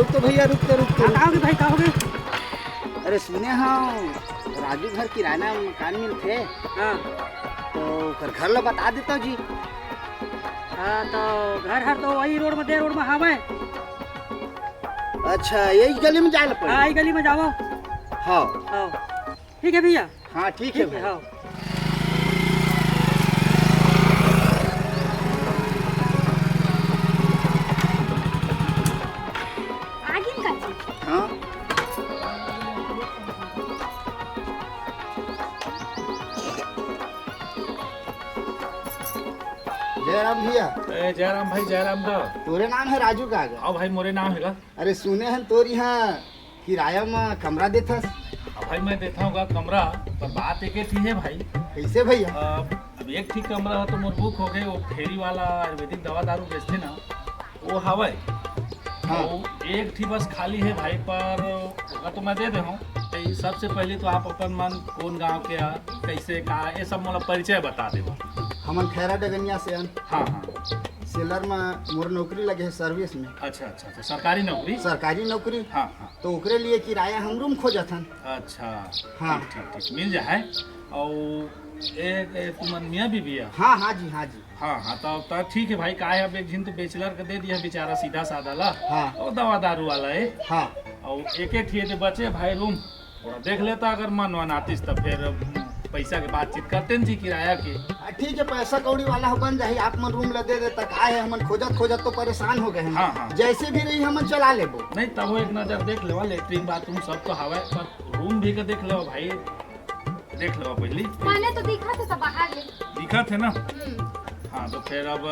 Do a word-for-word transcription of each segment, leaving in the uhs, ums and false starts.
रुक तो भैया, रुक तो, रुक तो, हाँ, रुक। का होगे भाई, का होगे? अरे सुने हँव, राजू घर किराना मकान मिलथे। हाँ। तो ओकर घर ला बता देता जी। हाँ, तो घर हर तो वही रोड में, दे रोड में हवय। अच्छा, यही गली में जाए ला पड़ी? हाँ, यही गली में जावा। हाँ। हाँ। ठीक है भैया। हाँ, ठीक है ठीक है, भाई। हाँ। आगे का जी। हाँ। जयराम भैया। ए, जयराम भाई, जयराम दा। तोरे नाम है राजू का गा? हाँ भाई, मोरे नाम है गा। अरे सुने हन तोर यहाँ किराया म कमरा देथस? हाँ भाई, मैं देता हूँ गा कमरा, पर बात एक ही है भाई। कैसे भैया? अ, अब एक ठीक कमरा हो तो मोर बुक हो गए, वो फेरी वाला आयुर्वेदिक दवा दारू बेचते ना, वो हवय। हाँ। तो एक ठी बस खाली है भाई, पर ओला तो मैं दे दे हूँ। तो सबसे पहले तो आप अपन मन कौन गांव के आ, कैसे का, ये सब मोला परिचय बता देवा। हमन खैरा डगनिया से हन। हाँ, हाँ। सेलर में मोर नौकरी लगे है सर्विस में। अच्छा, अच्छा, अच्छा, सरकारी नौकरी? सरकारी नौकरी। हाँ, हाँ। तो ओकरे लिए किराया हम रूम खोजत हन। अच्छा। हाँ। ठीक, ठीक, ठीक, मिल जाए। और ए, ए, तुमन मियाँ बीबी है? हाँ, हाँ जी, हाँ जी। हाँ, हाँ, तब, तब ठीक है भाई, का है, अब एक झिन तो bachelor के दे दिया बेचारा सीधा साधा ला। हाँ। और दवा दारू वाला है। हाँ। और एक एक ठिए दे बचे भाई रूम, थोड़ा देख लेता, अगर मन वन आतिस तो फिर पैसा के बातचीत करते न जी, किराया के। आ, ठीक है, पैसा कौड़ी वाला हो बन जाही, आप मन रूम ला दे देता, का है, हमन खोजत खोजत तो परेशान हो गए हैं। हाँ, हाँ। जैसे भी रही हमन चला लेबो। नहीं, तब वो एक नजर देख लेवा, लेटरिन बाथरूम सब तो हवा, पर रूम भी का देख लेवा भाई। देख लो पहली। माने तो दिखा थे सब बाहर ले। दिखा थे ना? हम्म। हाँ, तो फिर अब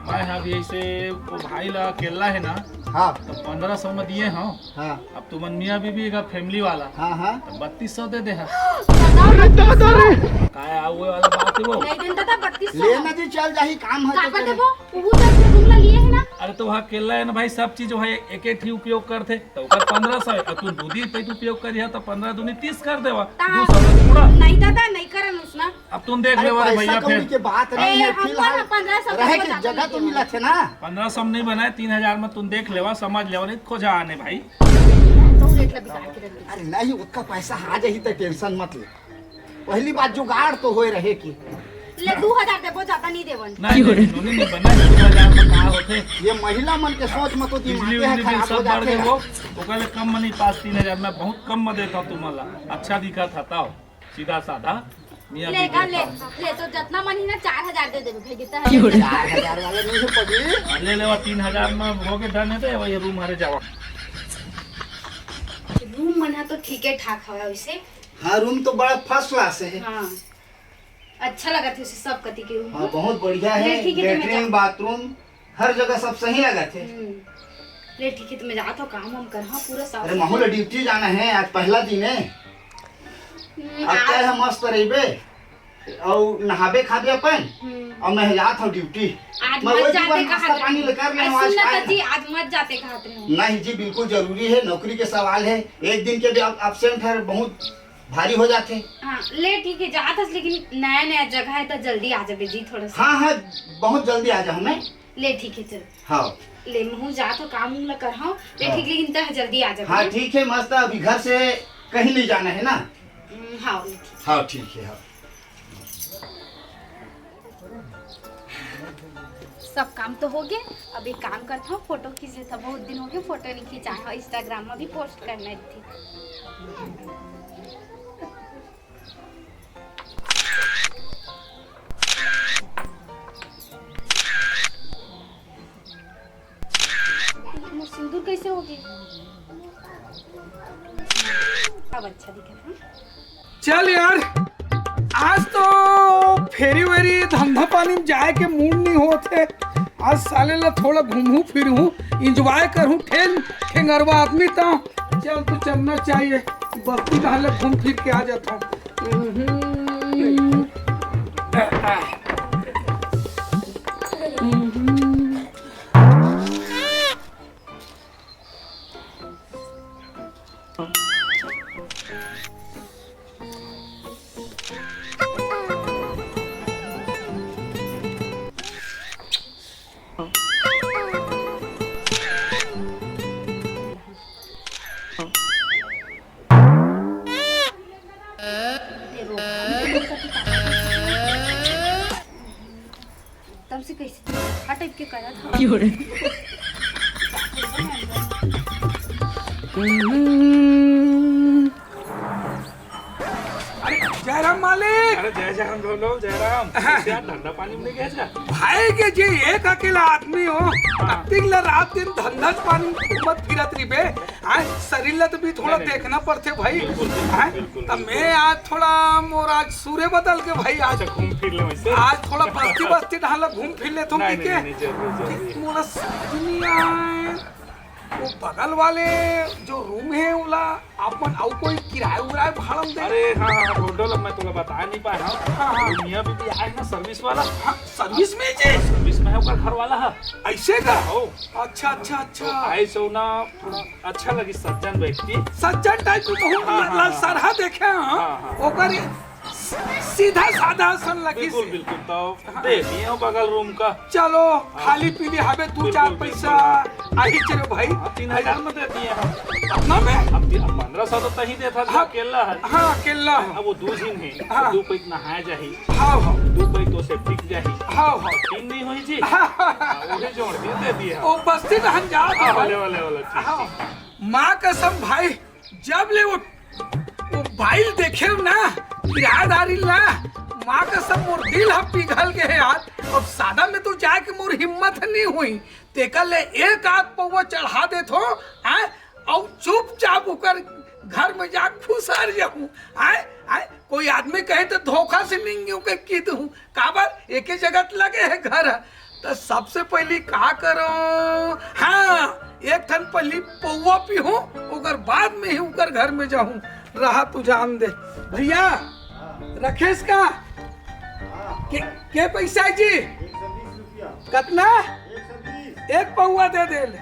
मैं अभी ऐसे वो भाई ला अकेला है ना, हाँ। तो पन्द्रह सौ में दिए हो। हाँ। अब तुमन मियाँ बीबी का फैमिली वाला, हाँ, हाँ। तो बत्तीस सौ दे दे है। दादा, अरे दादा रे। काय आवे वाला बात है वो? नहीं दिन दादा, बत्तीस सौ। ले ना जी, चल जाही, काम है का तो पर चले। देबो? उहू तो अपने रूम ला लिए है ना? अरे तो वहाँ अकेला है ना भाई, सब चीज वहाँ एक एक ही उपयोग करते। तो ओकर पन्द्रह सौ, अउ तू दू दिन पे उपयोग करिहा, तो पन्द्रह दूनी तीस कर देवा। ता दू सौ में पूरा। नहीं दादा, नहीं करन उसना। अब तुम देख अरे लेवा रे पैसा भैया कौड़ी फिर। के बात ए, नहीं है, हम फिलहाल ना पन्द्रह सौ रहे के के बता जगह तो देंगे। मिला थे ना। पन्द्रह सौ में नहीं बनाए, तीन हजार में तुम देख लेवा, समझ लेवा, नहीं खोजा आने भाई। तो रेट ला बिगाड़ के रख दे। अरे नहीं, उतना पैसा आ जाही तो टेंशन मत ले। पहली बात जुगाड़ तो होए रहे कि ले दू हजार देबो, ज्यादा नहीं देवन। नहीं, नहीं, नहीं, नहीं, नहीं, बना दू हजार में का होथे? ये महिला मन के सोच में तो बिजली दिमागे है उजली बिल खराब हो सब बढ़ जाथे गए यार। वो, ओकर ले कम में नहीं पास तीन हजार, मैं बहुत कम में देता हूँ तुम्हारा, अच्छा दिखा था, ताओ, सीधा साधा, मियाँ ले बीबी का, ले, का। ले तो जितना मन ही ना चार हजार दे देबो, भाई, जितना है। चार हजार वाला नहीं है पगली। हाँ, ले लेवा, तीन हजार में हो गए, डन है, तो वही रूम हरे जावा। रूम मन है तो ठीक है ठाक हवा वैसे। हाँ, रूम तो बड़ा फर्स्ट क्लास है। हाँ। अच्छा लगत हे सब कति के रूम हाँ, ह। बहुत बढ़िया है। ले, ठीक है, तो मैं लेटरिन, जा- बाथरूम, हर जगह सब सही लगत हे। हम्म। ले, ठीक है, तो मैं जात हूँ, काम वाम कर, हाँ, पूरा साफ अरे, सुथरा। महू ला ड्यूटी जाना है, आज पहला दिन है। हम्म, अब आज क्या है, मस्त रहिबे, और नहाबे खाबे अपन, हम्म। और मैं जात हूँ ड्यूटी। आज मैं मत वही जाते दुकान नाश्ता कहत पानी रहे। ले कर ले, अरे, आज सुन ना, काहे जी, आज मत जाते कहत रहे। नहीं जी, बिल्कुल जरूरी है, नौकरी के सवाल है, एक दिन के भी आप एब्सेंट है, बहुत भारी हो जाथे। हाँ, ले ठीक है, जात हस, लेकिन नया नया जगह है तो जल्दी आ जाबे जी, थोड़ा सा। हाँ, हाँ, बहुत जल्दी आ जाहूँ मैं। ले ठीक है, चल। हाँ। ले महू जात हो, काम उम ला कर, हाँ। ले हाँ। ठीक, लेकिन तह जल्दी आ जाबे। हाँ, ठीक है, मस्त, अभी घर से कहीं नहीं जाना है ना? हम्म, हाँ, ले ठीक। हाँ, ठीक है, हाँ। सब काम तो हो गए। अब एक काम करता हूँ, फोटो खींच लेता हूँ, बहुत दिन हो गए फोटो नहीं खींचा है, Instagram में भी पोस्ट करना थी। सिंदूर कैसे हो गए? अब अच्छा दिख रहा है। चल यार, आज तो फेरी वेरी धंधा पानी में जाए के मूड नहीं होत हे। आज साले ला थोड़ा घूमहूँ फिरहूँ, एंजॉय करहूँ, ठेल ठेंगरवा आदमी तो। चल तो चलना चाहिए, बस्ती कहाँ ले घूम फिर के आ जाता हूँ। तब से कैसे हटक के करत हव। अरे जयराम मालिक। अरे जय जयराम ढोलो, जयराम। हाँ। कैसे यार, धंधा पानी में नहीं गए का? भाई के जी, एक अकेला आदमी हो, हाँ। अतिक ले रात दिन धंधा पानी में घूमत फिरत रहिबे। हाँ, शरीर ला तो भी थोड़ा नहीं, नहीं। देखना पड़थे भाई। बिल्कुल, बिल्कुल, हाँ? बिल्कुल, तब बिल्कुल। मैं आज थोड़ा मोर आज सूरे बदल के भाई आज अच्छा, घूम फिर ले वैसे। आज थोड़ा बस्ती बस्ती ढाला घूम फिर लेथों नहीं, कि नहीं, के? नहीं, जरूर, जरूर। मोला समझ नहीं आए। वो बगल वाले जो रूम है, ओला अपन अउ कोई किराया उराया भाड़ा में दे? अरे हाँ, हाँ, ढोल ढोल, अब मैं तोला बता नहीं पाया हूँ। हाँ, हाँ। वो मियाँ बीबी आए ना सर्विस वाला। हाँ, सर्विस में जी? सर्विस में है ओकर घर वाला है। ऐसे का? हो। अच्छा, अच्छा, अच्छा। तो आए सो ना, अच्छा लगी सज्जन व्यक्ति। सज्जन टाइप के कहूँ, हाँ, हाँ, हाँ। सरहा देखे हैं, हाँ, हाँ। ओकर सीधा साधा सन लगी बिल्कुल, से। बिल्कुल। तो हाँ। दे दिए हो बगल रूम का। चलो, हाँ। खाली पीली हवे, दो बिल्कुल, चार बिल्कुल, पैसा हाँ। आही चलो भाई। हाँ, तीन हजार में दे दिए हम। कितना में? अब ती-, अब पन्द्रह सौ तो तही देता, हाँ। अकेला है। हाँ, अकेला है। अब वो दो दिन है, हाँ। दो पैक नहाया जाही। हाँ, हाँ। दो पैक तो सेप्टिक जाही। हाँ, हाँ। तीन नहीं हुई जी। हाँ, हाँ, हाँ। हाँ, वही जोड़ दिए, दे दिए हम। वो बस्ती में हम जाओ तो हाँ, भाई। वाले, वाले, वाले, ठीक, हाँ। ठीक। माँ कसम भाई, जब ले वो, वो बाइल देखे ना, किराएदारी ला, माँ कसम मोर दिल ह पिघल गए यार। अब सादा में तो जाए के मोर हिम्मत नहीं हुई, तेकर ले एक आध पौवा चढ़ा देत हो, हैं? अउ चुपचाप ओकर घर में जा घुसर जाऊं, हैं? हैं? कोई आदमी कहे तो धोखा से निंगियों के की दूं, काबर एके जगह लगे है घर, त सबसे पहली का करो? हाँ, एक ठन पहली पौवा पीहूं, ओकर बाद में ही ओकर घर में जाहूं। रहा तू जान दे। भैया, रखेस का? के, के पैसा है जी? एक सौ बीस रुपया। कतना? एक सौ बीस। एक पौवा दे दे ले।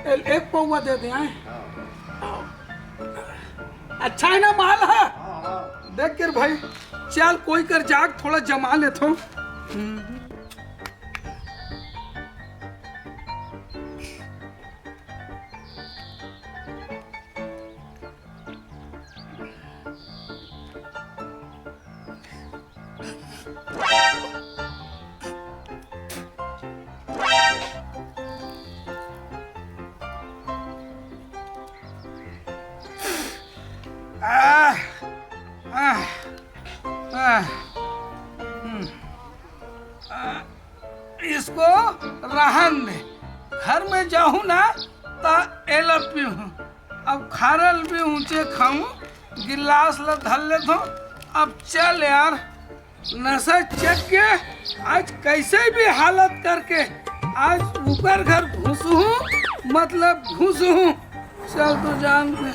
ए, एक पौवा दे दे, हैं? हाँ। अच्छा है ना माल है? हाँ, हाँ। देख के भाई, चल कोई कर जाग थोड़ा जमा लेथो। हम्म। आह, आह, आह, हम्म, आह, इसको रहन दे। घर में जाहूं ना, त एला पीहूं। अब खारल भी ऊंचे खाऊं, गिलास ला धर लेथो। अब चल यार, नशा चक के आज कैसे भी हालत करके आज ऊपर घर घुसहूं, मतलब घुसहूं। चल तो जान दे।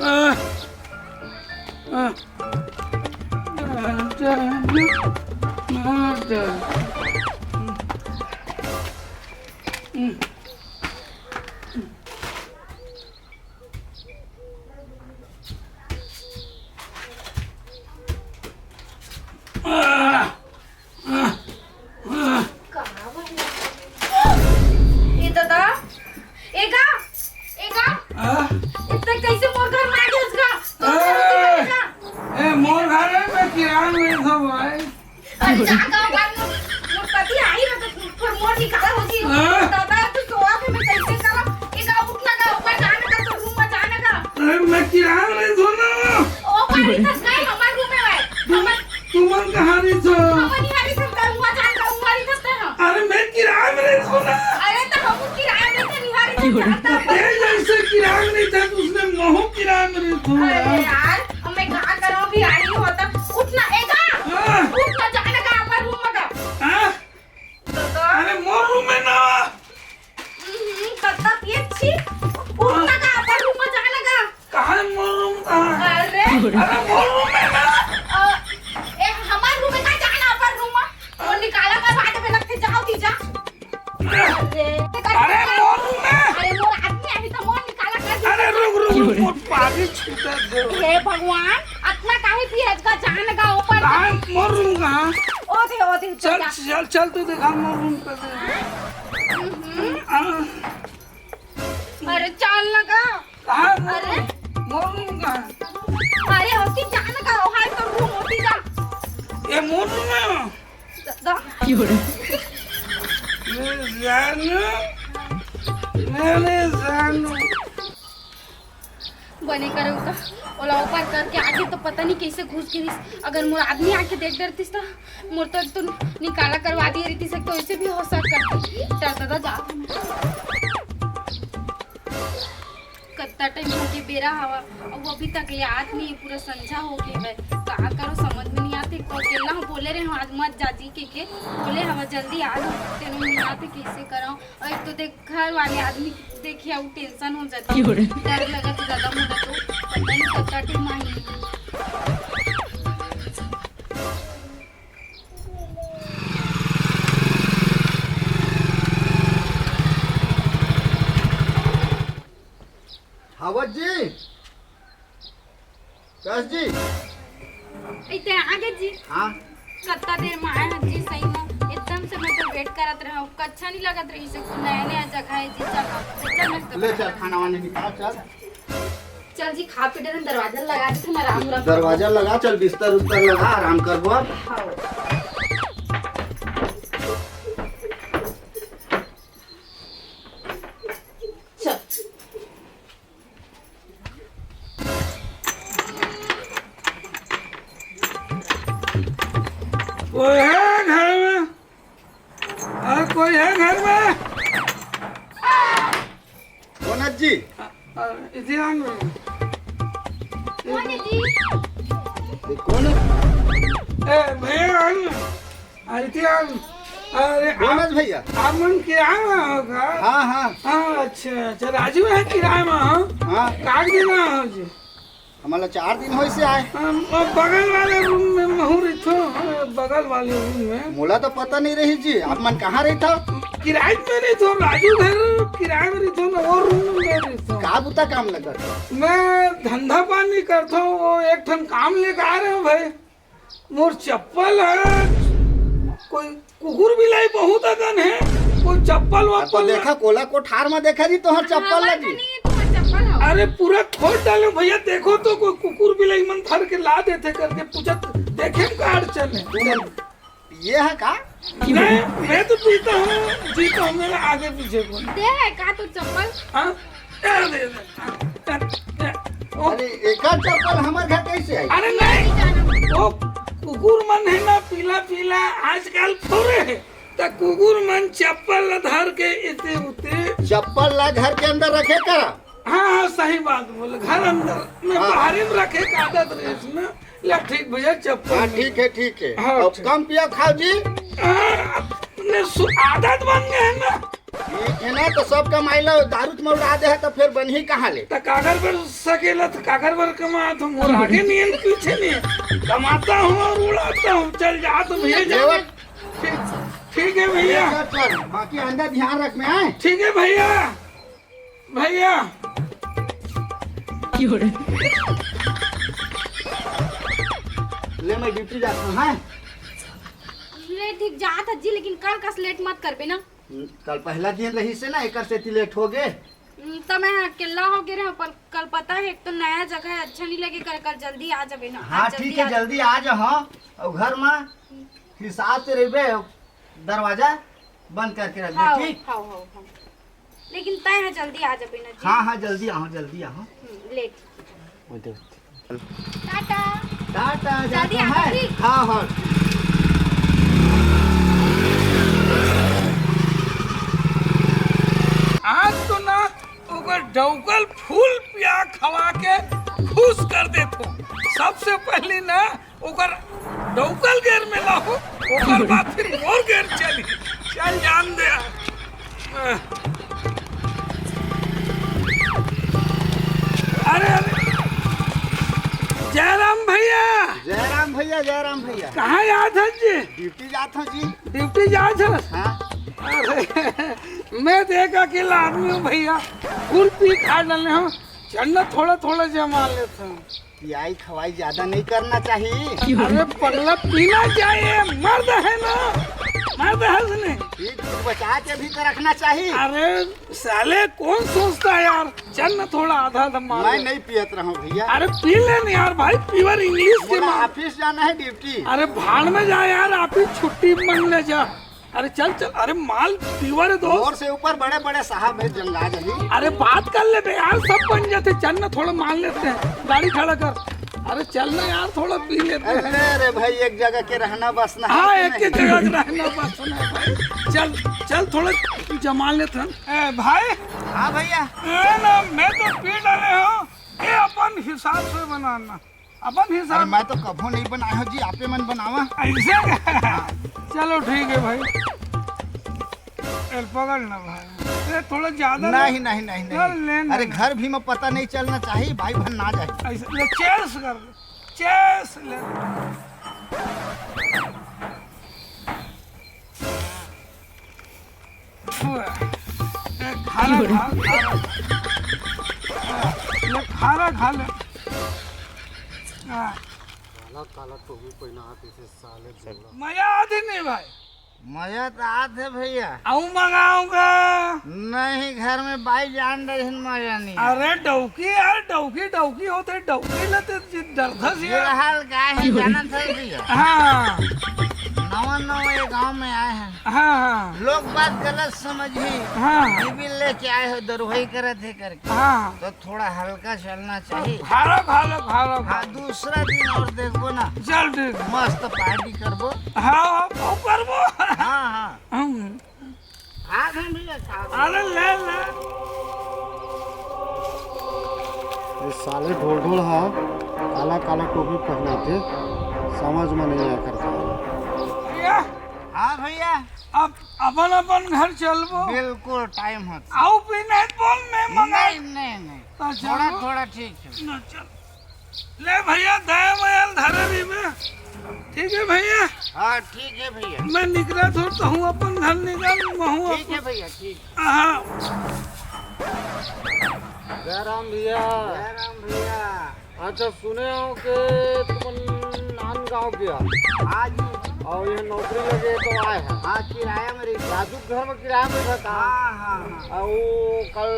आह, आह। ए दादा, ए गा, ए गा, हाँ? इतना कैसे मोर घर में आ गया इसका? ए, ए, मोर घर है, मैं किराया में सब भाई। अरे जा गाँव घर में मोर पति आ ही रहा था, पर मोर निकाला होती। हाँ? दादा, तू सोवा के मैं कैसे करा? ए गा, उठ ना गा, ऊपर जाने का, तो रूम में जाने का। अरे, मैं किराया में नहीं सोना। ओ, पानी तक गए, हमारे रूम में आए। हमारे तुमन कहाँ रहिथो? हमन निहारी थन, करुआ जान, करुआ रहिथस ते ह। अरे, मैं किराया में रहिथो ना। अरे, त हमू किराया में ते निहारी थन, जानता हूँ। ते जैसे किराया में रहिथस, उसने महू किराया में रहिथो ना। अरे यार, अब मैं कहाँ करूँ, अभी आई हूँ, तब उठ ना, ए गा। हाँ। उठ ना, जाने का, अपन रूम में गा। हाँ? तो, तो। अरे, मोर रूम में ना। हम्म, तब तक ये छी, उठ ना गा, अपन रूम में जाने का। कहाँ है मोर रूम, कहाँ है? अरे। अरे, मोर रूम में ना। अ, ए, हमार रूम में का जाना, अपन रूम में? वो निकाला कर, बाद में लगते जाओ, दी जा। अरे, अरे, मोर रूम में। अरे, मोर आदमी अभी तो मोर निकाला कर दी। अरे, रुक, रुक, रुक, मोर पानी छूटा दे। हे भगवान, अतना काहे पियत का जान का ऊपर? कहाँ है मोर रूम, कहाँ? ओ दे, ओ दे, चल, जा। चल, चल, तू देखा मोर रूम पे दे। हम्म। हाँ। अरे, चल ना गा। कहाँ है मोर अरे? रूम? मोर रूम कहाँ है? अरे, होती जा ना गा, ओहाय तो रूम होती जा। ए, मुन्ना। दादा। मेरे जानू, मेरे जानू। बने करे उता, ओला ऊपर करके आगे तो पता नहीं कैसे घुस गिरिस। अगर मोर आदमी आके देख डरतिस त मोर तो, तो निकाला करवा दिए रहितिस, तो ऐसे भी हो सकता। चल दादा, जात हूँ मैं। कत्ता टाइम होगे बेरा हवा, अउ अभी तक ले आत नहीं, पूरा संझा होगे हवय। का करो, समझ में नहीं आते। तो अकेला हूँ, बोले रहे हूँ, आज मत जा जी के, के बोले हवा, जल्दी आ जाओ, तेनो नहीं आते, कैसे कराओ। अउ एक तो देख, घर वाले आदमी देखिए, अउ टेंशन हो जाती है, डर लगत ज्यादा मोला तो, पता नहीं कत्ता टाइम आही। हावत जी, कस जी। इते आगे जी। हाँ। कत्ता देर में आए हैं जी, सही में। एकदम से मैं तो वेट करत रहा हूँ, अच्छा नहीं लगत रही से, नया नया जगह है जी, चल, चल, मैं तो ले चल, खाना वाना निकाल, चल। चल जी, खा पी डरन दरवाजा लगा दे, तुम आराम रख। दरवाजा लगा, चल बिस्तर उस्तर लगा, आराम करबो अब। हाँ। चल। कोई है घर में? अरे कोई है घर में? कौन है जी? अ, अ, इधर आ ना। कौन है जी? ये कौन है? ए, भैया, आ ना। अरे, इधर आ ना। अरे, कौन है आप, भैया? आप मन किराया में हो का? हाँ, हाँ। हाँ, अच्छा, अच्छा, राजू है किराया में, हाँ? हाँ। का दिन हो जी? हमला चार दिन होइसे आए। हम, अब बगल वाले रूम में महूँ रहिथो, हाँ, बगल वाले रूम में। मोला तो पता नहीं रही जी, आप मन कहाँ रहिथो? किराए में रहिथो, राजू घर किराए में रहिथो ना, वो रूम में रहिथो। का बुता काम लगत? मैं धंधा पानी करथो, वो एक ठन काम लेके आ रहे हो भाई। मोर चप्पल है, कोई कुकुर बिलाई बहुत अकन है, कोई चप्पल अब तो वप्पल देखा, कोला कोठार में देखा जी, तोहर चप्पल लगी। नहीं है, तुम्हार चप्पल है। अरे पूरा खोल डाले भैया, देखो तो कोई कुकुर बिलाई मन धर के ला देथे करके पूछत, देखे में का अड़चन है। तुम ये है का? नहीं, मैं तो पीता हूँ, जीता हूँ, मेरे आगे पीछे कौन? दे है का तू चप्पल? हाँ? ए, दे, दे। ओ। अरे, एकर चप्पल हमर घर कैसे आई? अरे नहीं, वो कुकुर मन है ना, पीला पीला, आजकल फोरे है, त कुकुर मन चप्पल ल धर के इते उते। चप्पल ला घर के अंदर रखे करा। हाँ, हाँ, सही बात बोले, घर अंदर में हाँ। बाहरी में रखे का आदत रहे इसमें। ले ठीक भैया, चप्पल हाँ, में। ठीक है, ठीक है। हाँ, अब ठीक। कम पिया खाओ जी। हाँ, अपने सु-, आदत बन गए है ना। ठीक है ना, तो सब कमाई ला दारू में उड़ा दे है, तो फिर बनही कहाँ ले? तो काकर बर सकेला, तो काकर बर कमात हूँ, मोर आगे नहीं है, पीछे नहीं है। कमाता हूँ और उड़ाता हूँ, चल जा तो भैया, जा। लेवट। ठीक, ठीक है भैया। चल, चल, बाकी आइंदा ध्यान रख में, हैं? ठीक है भैया, भैया। ले, मैं ड्यूटी जाता हूँ, हैं? ले ठीक जात ह जी, लेकिन कल कस लेट मत करबे ना। कल पहला दिन रही से ना, एकर सेती लेट हो गए। हम्म, त मैं अकेला हो गए रहे, पर कल पता है, एक तो नया जगह है, अच्छा नहीं लगे कर, कल जल्दी आ जाबे ना। हाँ, आज जल्दी ठीक है, आ जल्दी आ जा, हाँ। और घर में हिसाब से रहिबे, दरवाजा बंद करके रख दे, हाँ, ठीक? हाँ, हाँ, हाँ। लेकिन तय है, जल्दी आ जाबे ना जी। हाँ, हाँ, जल्दी आओ, जल्दी आओ। हम्म, लेट। टाटा। टाटा, जल्दी जाता आ है। ठीक। हाँ, हाँ। आज तो ना ओकर डौकल फूल पिया खवा के खुश कर देथो। सबसे पहले ना ओकर डौकल गेर में लाओ, ओकर बाद फिर मोर गेर चली। चल जान दे। अरे, अरे। जयराम भैया। जयराम भैया, जयराम भैया। कहाँ जात हस जी? ड्यूटी जात हूँ जी। ड्यूटी जात हस? हाँ। अरे, मैं देख अकेला आदमी हूँ भैया, फूल पी खा डाले हूँ, चंदा थोड़ा थोड़ा जमा लेता हूँ। पियाई खवाई ज्यादा नहीं करना चाहिए। अरे पगला, पीना चाहिए, मर्द है ना। हाँ, बहस नहीं। ये तो बचा के भी तो रखना चाहिए। अरे साले, कौन सोचता है यार? चल ना, थोड़ा आधा आधा मार मैं ले। नहीं पियत रहूं भैया। अरे पी ले ना यार भाई, pure English के मोला मार। ऑफिस जाना है, ड्यूटी। अरे भाड़ में जा यार, ऑफिस छुट्टी मन ले जा। अरे चल चल, अरे माल pure है दोस्त। मोर से ऊपर बड़े बड़े साहब है, जंगा जही। अरे बात कर ले बे यार, सब बन जाते। चल ना, थोड़ा मान लेते हैं, गाड़ी खड़ा कर। अरे चल ना यार, थोड़ा पी लेते हैं। अरे रे भाई, एक जगह के रहना बसना है हाँ, कि एक नहीं? एक जगह के रहना बसना है भाई। चल चल, थोड़ा जमा लेते हैं। ए भाई। हाँ भैया। ए ना, मैं तो पी डाले हूँ, ये अपन हिसाब से बनाना, अपन अरे हिसाब। मैं तो कभो नहीं बनाए हो जी, आपे मन बनावा। ऐसे? चलो ठीक है भाई। ए, पकड़ ना भाई, ये थोड़ा ज्यादा नहीं, ना। नहीं, नहीं, नहीं, चल, नहीं। ले, अरे ले। घर भी में पता नहीं चलना चाहिए, भाई बहन ना जाए। ऐसे ले, cheers कर ले, cheers ले। ए, खा ले, खा, खा ले। ले, खा ले, खा ले। हाँ। काला काला टोपी पहना है पीछे साले बूढ़ा। मजा आते नहीं भाई। मजा तो आते भैया। आऊ मंगाऊंगा। नहीं, घर में बाई जान रही मजा नहीं। अरे डौकी यार, डौकी डौकी होते, डौकी लेते जी डरथस ये यार। हाल का है, जाना था भैया। हाँ। नवा नवा ये गांव में आए हैं। हाँ, हाँ। लोग बात गलत समझी। हाँ। बीबी लेके आए हो, दरुहई करत है करके। हाँ। तो थोड़ा हल्का चलना चाहिए। खा लो, खा लो, खा लो, खा हाँ, लो। दूसरा दिन और देखबो ना। चल ठीक। मस्त पार्टी करबो। हाँ, हाँ, खूब करबो। हाँ, हाँ। हम। खा घन भैया, खा घन। अरे ले, ले। ये साले ढोल ढोल हा, काला काला टोपी पहनाते, समझ में नहीं आया करता। भैया। हाँ भैया। अब अपन अपन घर चलबो। बिल्कुल टाइम होता। आऊ पी नहीं बोल, मैं मंगा। नहीं, नहीं, नहीं। तो थोड़ा, चलो। थोड़ा ठीक है। ना चल। ले भैया, दया मयाल धरे रही मैं। ठीक है भैया। हाँ, ठीक है भैया। मैं निकला तो, तो हूँ अपन घर निकल, मैं हूँ ठीक है अपन। भैया, ठीक। हाँ। जय राम भैया। जय राम भैया। अच्छा, सुने हो कि तुमन नांदगांव गया? हाँ जी। और ये नौकरी लगे तो आए हैं। हाँ, किराया में रही। राजू के घर में किराया में रहता। हाँ, हाँ, हाँ। और वो कल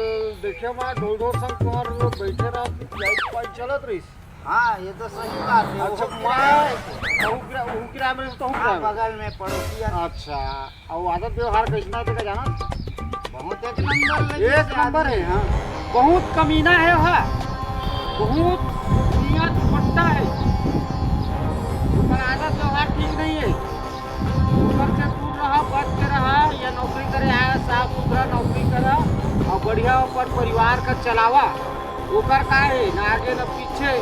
देखे मैं ढोल ढोल संग तुम्हारे लोग बैठे रहा, पिटाई पिटाई चलत रही। हाँ, ये तो सही बात है। अच्छा, वो मैं किराया में रहते। वो किराया, वो किराया में रहते, वो हाँ, किराया में। बगल में पड़ोसी है। अच्छा। अउ आदत व्यवहार कइसना हे तेला जानत? बहुत एक नंबर लगे एक नंबर हे, हाँ। बहुत कमीना हे, हाँ। बहुत नियत फट्टा हे। ओकर आदत व्यवहार ठीक नहीं हे। ओकर से दूर रहा, बच के रहा। या नौकरी करे आया, साफ सुथरा नौकरी करा अउ बढ़िया अपन परिवार का चलावा। ओकर का हे, ना आगे ना पीछे,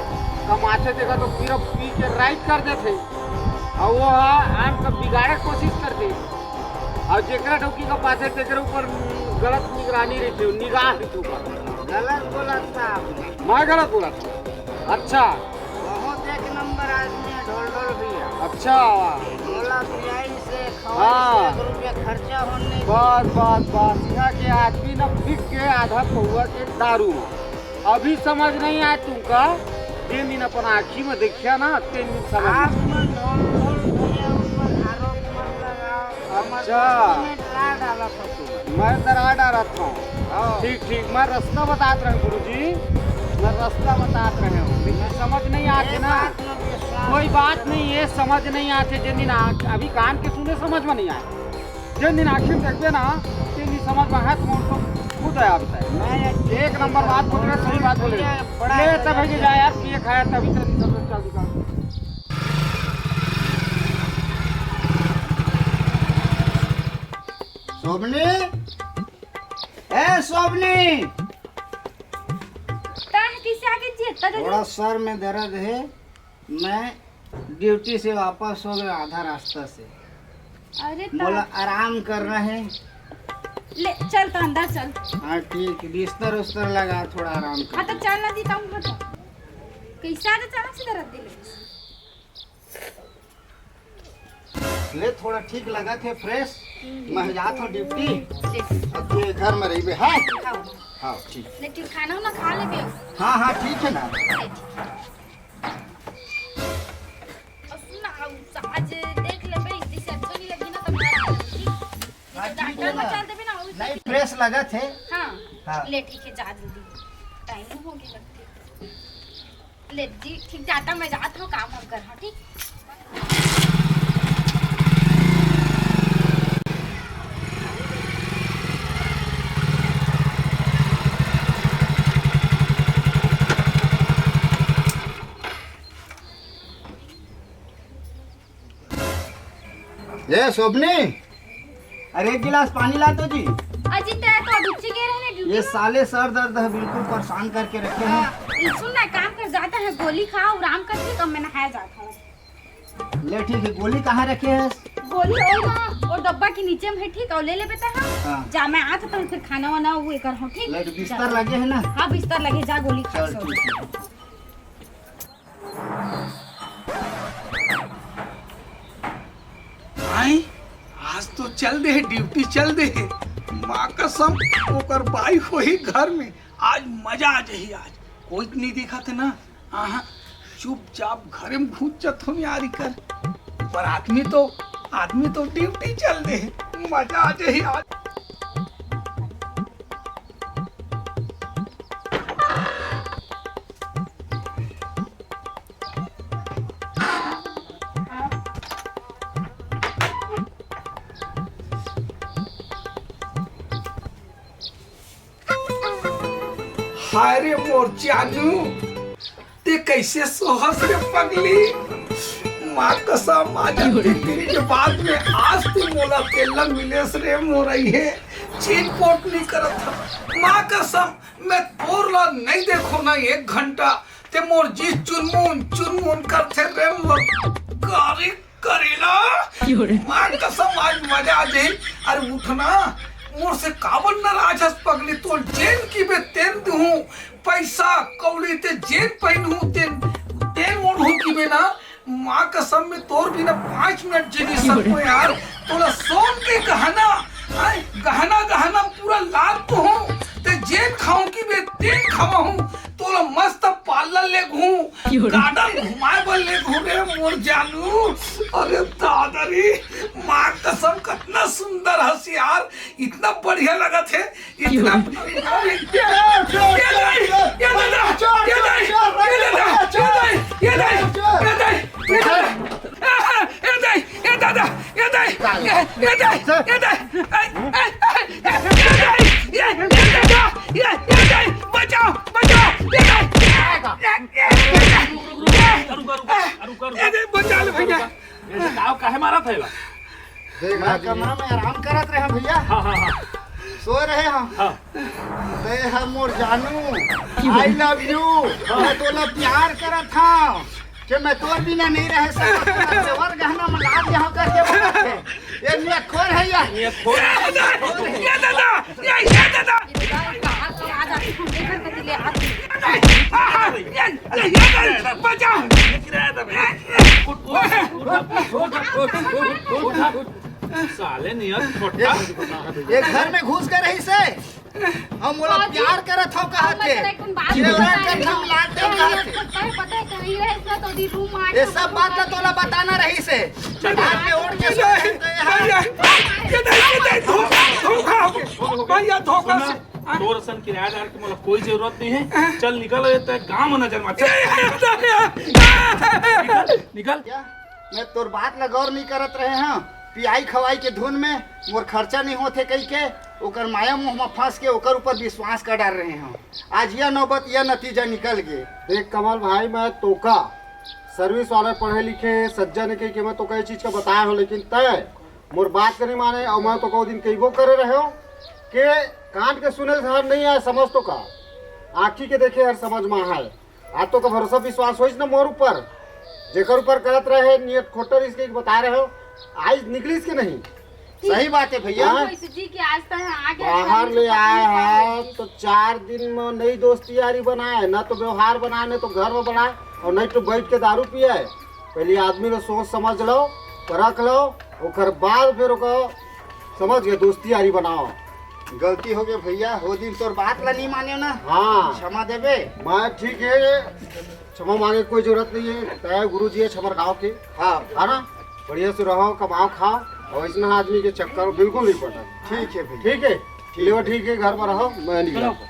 कमाथे देखा तो सिर्फ पी के राइट कर देथे। अउ वो हा आन का बिगाड़े के कोशिश करथे। अउ जेकरा डौकी का पाथे, तेकरे ऊपर गलत निगरानी रहिथे, निगाह रहिथे ऊपर। गलत बोला था आपने। मैं गलत बोला था? अच्छा। बहुत एक नंबर आदमी हे ढोल ढोल भैया। अच्छा। बोला पियाई से, खवाई हाँ। से एक रुपया खर्चा होने। बस, बस, बस। यहाँ के आदमी ना बिक के आधा पौवा के दारू में। अभी समझ नहीं आय तुमका, जेन दिन अपन आँखी में देखिया ना, तेन दिन समझ आप में। मन ढोल ढोल भैया ऊपर आरोप मत लगाओ। हमर अच्छा। दोस्ती में दरार डालत हो तुम। मैं दरार डालत हूँ। हाँ। ठीक, ठीक, मैं रास्ता बतात रहे हूँ गुरुजी, मैं रास्ता बतात रहे हूँ, लेकिन समझ नहीं आते ये ना। बात में विश्वास कोई बात नहीं हे, समझ नहीं आते, जेन दिन आ-, अभी कान के सुने समझ में नहीं आए। जेन दिन आँखी में देखबे ना, तेन दिन समझ में आए, तुम तो खुद है आप बताए। मैं एक एक नंबर बात बोल रहे, सही बात बोल रहे। बड़ा ले, तब है कि जा यार, पिए खाया, तभी तो नहीं समझ में आती। शोभनी, ए शोभनी। का हे, कइसे आ गे जी, इतना जल्दी? थोड़ा सर में दर्द हे, मैं ड्यूटी से वापस हो गया आधा रास्ता से। अरे त बोला आराम करना हे। ले चल, तो अंदर चल। हाँ ठीक, बिस्तर उस्तर लगा, थोड़ा आराम कर। हाँ, तो चल ना दी, तब बता। कइसे आ गे अचानक से दर्द दिले? ले, थोड़ा ठीक लगथे, फ्रेश। हम्म। मैं जात हूँ ड्यूटी। ले। अब ये घर में रहिबे, हाँ? हाँ। हाँ, ठीक। ले, ठीक, खाना उना खा लेबे। हाँ, हाँ, ठीक हे ना। ले, ठीक। अउ सुन ना, अउ आज देख लेबे, जइसे अच्छा नहीं लगी ना, तो घर आ जाबे। मचा देबे ना, वही नहीं, ठीक है। फ्रेश लगत हे। हाँ। हाँ। ले, ठीक है, जा जल्दी, टाइम हो गया लगती। ले जी, ठीक, जाता मैं, जात हूँ, काम हम कर, हाँ, ठीक। ए शोभनी, अरे एक गिलास पानी ला तो जी। अजी, तेरा तो अभी गे रहे ना ये ड्यूटी में। साले सर दर्द है, बिल्कुल परेशान करके रखे हैं। हाँ, ये सुन ना, काम कर, जाता है, गोली खा, आराम कर, ठीक, अब मैं नहाया जाता हूँ। ले ठीक है, गोली कहाँ रखे है? गोली और ना, और डब्बा के नीचे में है, ठीक, और ले ले बेटा, हाँ। हाँ। जा, मैं आत तो फिर खाना वाना वो कर हूँ, ठीक। ले तो बिस्तर लगे है ना? हाँ, बिस्तर लगे, जा गोली खा, चल सो। ठीक है। आई, आज तो चल दे, ड्यूटी चल दे। माँ कसम, ओकर बाई होही घर में, आज मजा आ जाही। आज कोई नहीं देखा थे ना, आहा, चुपचाप घरे में घुस जात हो यारी कर। पर आदमी तो, आदमी तो ड्यूटी चल दे, मजा आ जाही आज। हाय रे मोर जानू, ते कैसे सोहस रे पगली? माँ कसम, आज तीन दिन के बाद में आज तू मोला अकेला मिलेस रे मोरई हे। चीट पोट नहीं करत था। माँ कसम, मैं तोर ला नहीं देखो ना एक घंटा, ते मोर जी चुनमुन चुनमुन करथे रे मोर कारी करेला। माँ कसम, आज मजा आ जाही। अरे उठना, मोर से काबर नाराज हस पगली, तोर जेन किबे तेन दूहूँ, पैसा कौड़ी ते जेन पहिनहूँ तेन, तेन ओढ़हूँ किबे ना। माँ कसम, मैं तोर बिना पाँच मिनट जी नहीं सकूँ यार। तोला सोन के गहना, आय, गहना गहना पूरा लाद तो हूँ, ते जेन खाऊँ किबे तेन खवाहूँ। तोला मस्त पार्लर ले घूम, गार्डन घुमाए बर ले घूम रे मोर जानू। अरे दादा रे, माँ कसम, कितना सुंदर हस यार, इतना बढ़िया लगत हे, इतना। ये दाई, ये दादा, ये दाई, ये दादा, ये दाई, ये दाई, ये दाई, ये दादा। ए दाई, ए दादा, ए दाई, ए, ए दाई, ए दाई, ए, ए, ए, ए दाई, ए, ए दादा, ए, ए दाई, बचाओ, बचाओ, ए दाई, ए, ए, ए, ए, रुक, रुक, रुक, रुक, रुक, रुक, ए दाई, बचा ले भैया। रुक, रुक। ए, गाँव काहे मारा था एला? देख, मैं कमरा में आराम करत रहे भैया। हाँ, हाँ, हाँ। सोए रहे हम। हाँ। ते ह मोर जानू, I love you, मैं तोला प्यार करत हंव, के मैं तोर बिना नहीं रह सकत, तोर जेवर गहना में लाद देहंव करके बोलत हे। ये नियत खोर है यार। नियत खोर। ये दादा, ये दादा, ये, ये दादा। ये, ये, ये, बचाओ। साले नियत खोटा। ये घर में घुस के रहिसे। हम मोला प्यार करत हव कहा के। जेवरा कथम लाग दे कहा के। ये सब बात ला तोला बताना रहिसे। आज के ओढ़ के सो ये दे, ये दे, धोखा, धोखा हो गया। भैया, धोखा से। तोर असन किराएदार के मोला कोई जरूरत नहीं है। चल निकल, ये ते गाँव में नजर मत। निकल, निकल। क्या? मैं तोर बात ला गौर नहीं करत रहे हंव। पियाई खवाई के धुन में मोर खर्चा नहीं होथे कहि के, ओकर माया मोह में फंस के ओकर ऊपर विश्वास कर डार रहे हंव। आज यह नौबत, यह नतीजा निकल गे। देख कमल भाई, मैं तोका सर्विस वाला पढ़े लिखे सज्जन हे कहि के मैं तोका ये चीज का बताए हंव, लेकिन तय मोर बात के नहीं माने। और मैं तोका वो दिन कहिबो करे रहे हंव के कान के सुने से हर नहीं आए, समझ तोका, आँखी के देखे हर समझ में आए। आज तोका भरोसा विश्वास होइस ना मोर ऊपर, जेकर ऊपर करत रहे, नियत खोटा रहिस के बता रहे हो, आज निकलिस के नहीं? सही बात है भैया। हाँ? जी के आज तक आ गया बाहर ले आया है तो चार दिन में नई दोस्ती यारी बनाए, ना तो व्यवहार बनाए, ना तो घर में बनाए, और नहीं तो बैठ के दारू पिए। पहले आदमी ला सोच समझ लो, परख लो, ओकर बाद फिर ओकर समझ गए, दोस्ती यारी बनाओ। गलती हो गई भैया, वो दिन तोर बात ला नहीं माने ना। हाँ। क्षमा देबे। मैं ठीक है, क्षमा मांगे कोई जरूरत नहीं है। तय गुरु जी है छमर गाँव के। हाँ। है ना? बढ़िया से रहो, कमाओ, खाओ। अउ अइसना आदमी के चक्कर बिल्कुल नहीं पटा। ठीक है भैया। ठीक है, लेवा ठीक है, घर पर रहो, मैं नहीं जाता।